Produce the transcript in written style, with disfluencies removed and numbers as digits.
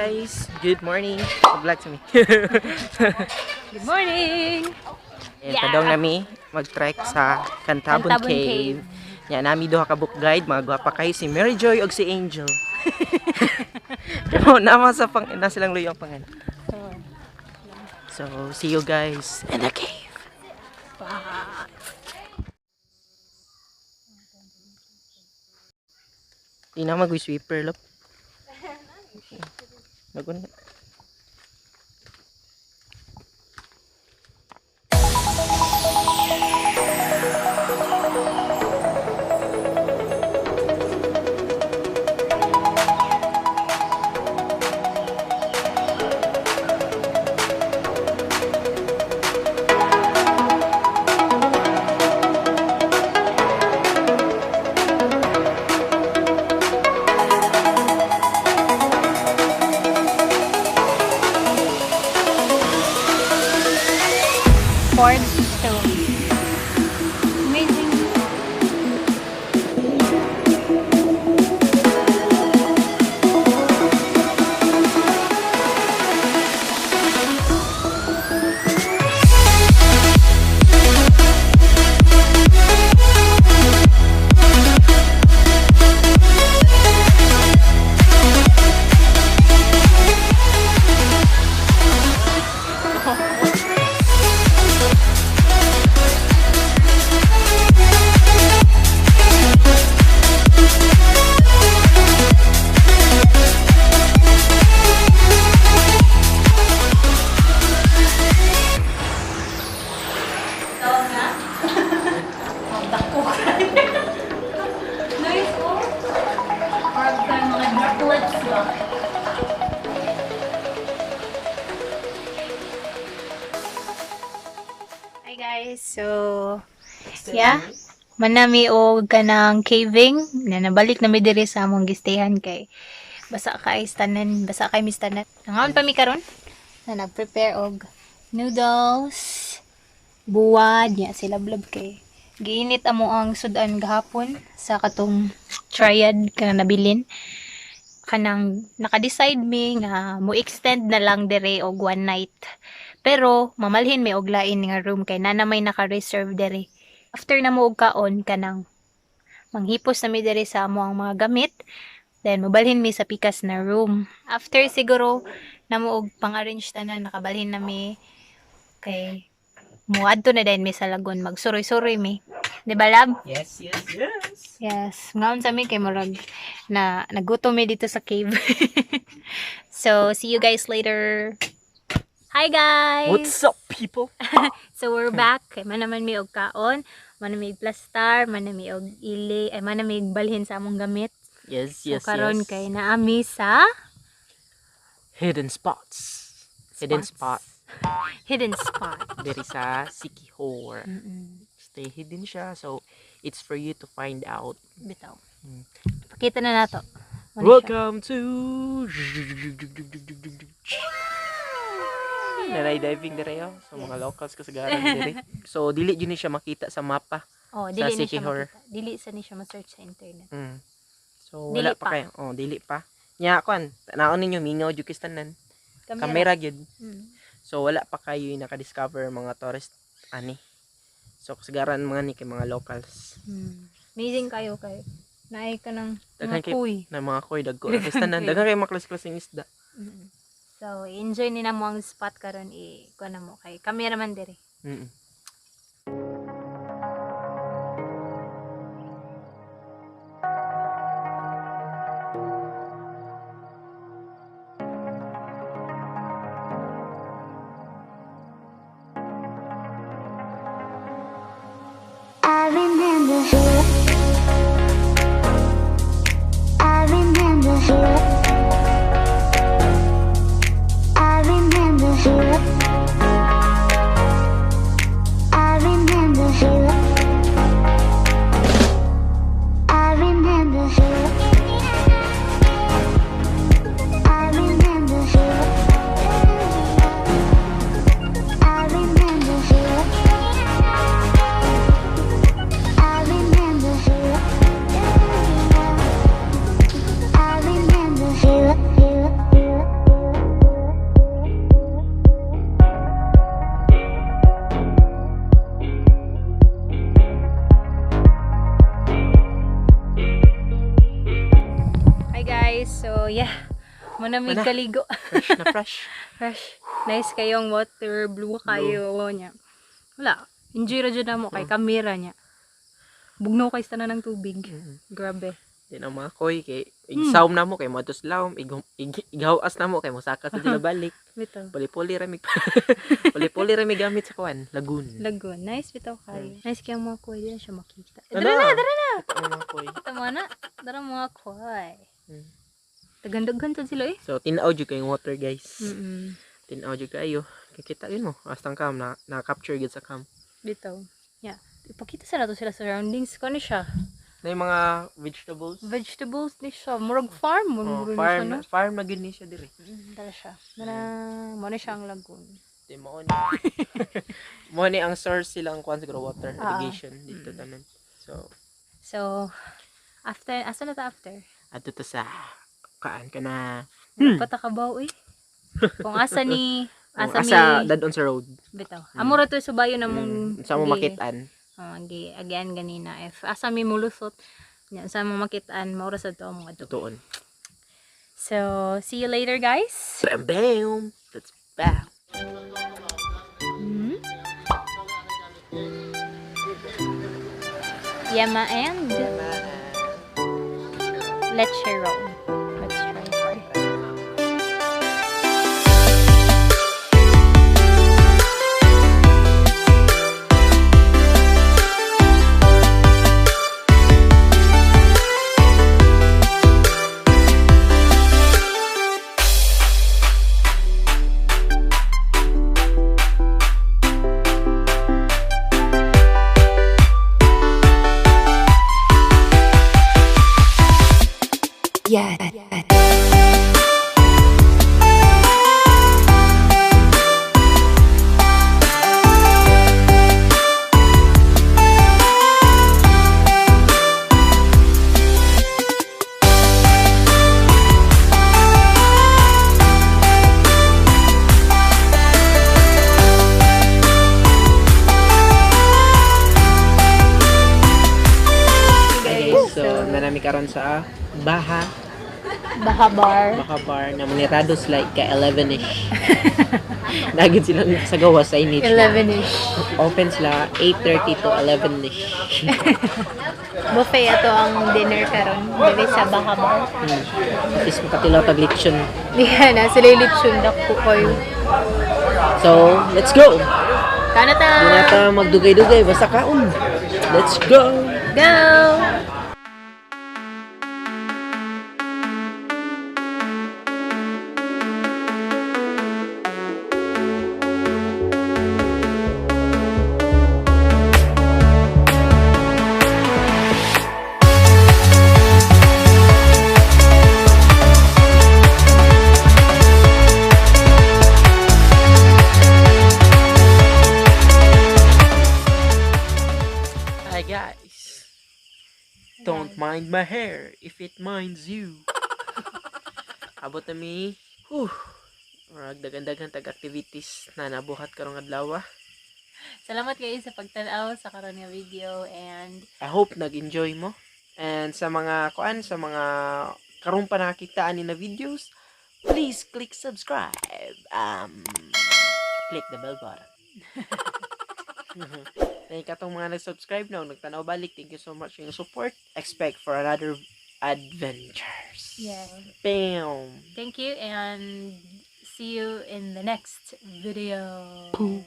Guys! Good morning! Good to me. Good morning! And padong nami mag-trek sa Cantabon, Cantabon Cave. Cave. Nya nami duha ka book guide, mga gwapa kayo si Mary Joy ug si Angel. Pero nama sa pang na silang luyong pangan. So, see you guys in the cave. Di na mag-sweeper lop. Magun. Ford Stone. Amazing. Nice, oh. Parang tayo mga droplets ba? Hi guys, so yeah, manami og kanang caving na nabalik na mi diri sa among gistayan kay basa kay tanan, basa kay mis tanan. Nangaon pa mi karon na nag-prepare og noodles, buwad nya sila blab kay giinit amo ang sudan gahapon sa katong triad kanang nabilin, kanang naka-decide mi nga mo extend na lang dire og one night, pero mamalhin mi og lain nga room kay nana may naka-reserve dire. After na mo og kaon, kanang manghipos na mi dire sa amo ang mga gamit, then mobalhin mi sa pikas na room after. Siguro na mo og pang-arrange tanan, nakabalhin na mi kay muadto na dayon mi sa lagoon, magsuroy-suroy mi. Di ba, lab? Yes. Yes, ngaon sa mi kay murag na nagutom mi dito sa cave. So, see you guys later. Hi guys. What's up, people? So we're back. Kay man naman mi og kaon, man mi og plastar, man mi og ili, ay man mi og balhin sa among gamit. Yes, So yes, karon yes. kay naami sa Hidden spots. Hidden spot. Spots. Hidden spot. Diri sa Sikihor. Stay hidden siya. So, it's for you to find out. Bitaw. Pakita na nato. Ano siya? Welcome to Nanay diving dire oh. So mga locals kasagaran dire. So dili jud ni siya makita sa mapa. Oh, Sa dili ni siya Sikihor. makita. Dili sa ni siya ma-search sa internet. So Dili wala pa pa. kayo. Oh, dili pa. Nya kwan, tanaon ninyo mingaw jud kis tanan. Kamera gyud. So wala pa kayo yung naka-discover mga tourist ani. So kasagaran mga ni kay mga locals. Amazing kayo kay naay ka ng Daghan mga kay kuy. na mga koy dagko ra kis tanan. Daghan kay mga klase-klaseng isda. So, enjoy ni na mo ang spot karon, i kuan na mo kay kamera man dire. I remember. I remember. I remember. Manamig Mana. kaligo. Fresh na fresh. Fresh. Nice kayong water, blue kayo niya. Wala. Enjoy ra jud namo kay kamera niya. Bugno kay sa tanan ng tubig. Grabe. Di na mga koy kay igsaom na mo kay mo atos lawom, ighawas na mo kay mosaka sa sila balik. Bitaw. Puli-puli ra mi puli-puli ra mi gamit sa kuan, lagoon. Lagoon. Nice bitaw kayo. Nice kayong mga kuy. Di na siya makita. Eh, Ano? dara na, dara na. Ang mga koy. Tama na. Dara mga kuy. Tagandaghan sad sila eh. So tin-aw jud kayong water, guys. Tin-aw jud kayo. Kikita yun mo. Hasta ang cam na na-capture gyud sa cam. Bitaw. Yeah. Ipakita sa nato sila surroundings ko ni siya. Na yung mga vegetables. Vegetables ni siya. Murag farm. Oh, Murag farm siya, no? farm na gyud ni siya diri. Dara siya. Dara. Mo na siya ang lagoon. Di mo ni. Mo ni ang source silang kuan siguro water irrigation dito tanan. So So, after, asa na ta after? adto ta sa kaan ka na. Hmm. Patakabaw eh. Kung asa ni, Kung asa, asa mi, dadon sa road. bitaw. Amo ra to subayo na mong Sa mo makitaan. Oh, gi again ganina if asa mi mulusot nya sa mo makitaan mao ra sad to ang mga do. Tutuon. So, see you later, guys. Bam bam. That's bow. Yema and leche roll. Let's try first. Yeah. Okay, so nanami karon sa Baha, Baha Bar. Baha Bar na manirados like ka 11ish. Nagid silang sa gawas sa init. 11-ish. Open sila 8:30 to 11ish. Buffet ato ang dinner karon diri sa Baha Bar. At least makatilaw tag lechon. Diha na sila yung lechon dako kayo. So, let's go. Kana ta. Di na ta magdugay-dugay basta kaon. Let's go. Go. Hi guys. Don't mind my hair if it minds you. Abot na mi. Whew. Murag daghan-daghan tag activities na nabuhat karong adlaw. Salamat kayo sa pagtan-aw sa karon nga video and I hope nag-enjoy mo. And sa mga kuan, sa mga karon pa nakita ani na videos, please click subscribe. Click the bell button. Thank you katong mga nag-subscribe na nagtanaw balik. Thank you so much sa inyong support. Expect for another adventures. Yeah. Bam. Thank you and see you in the next video. Cool.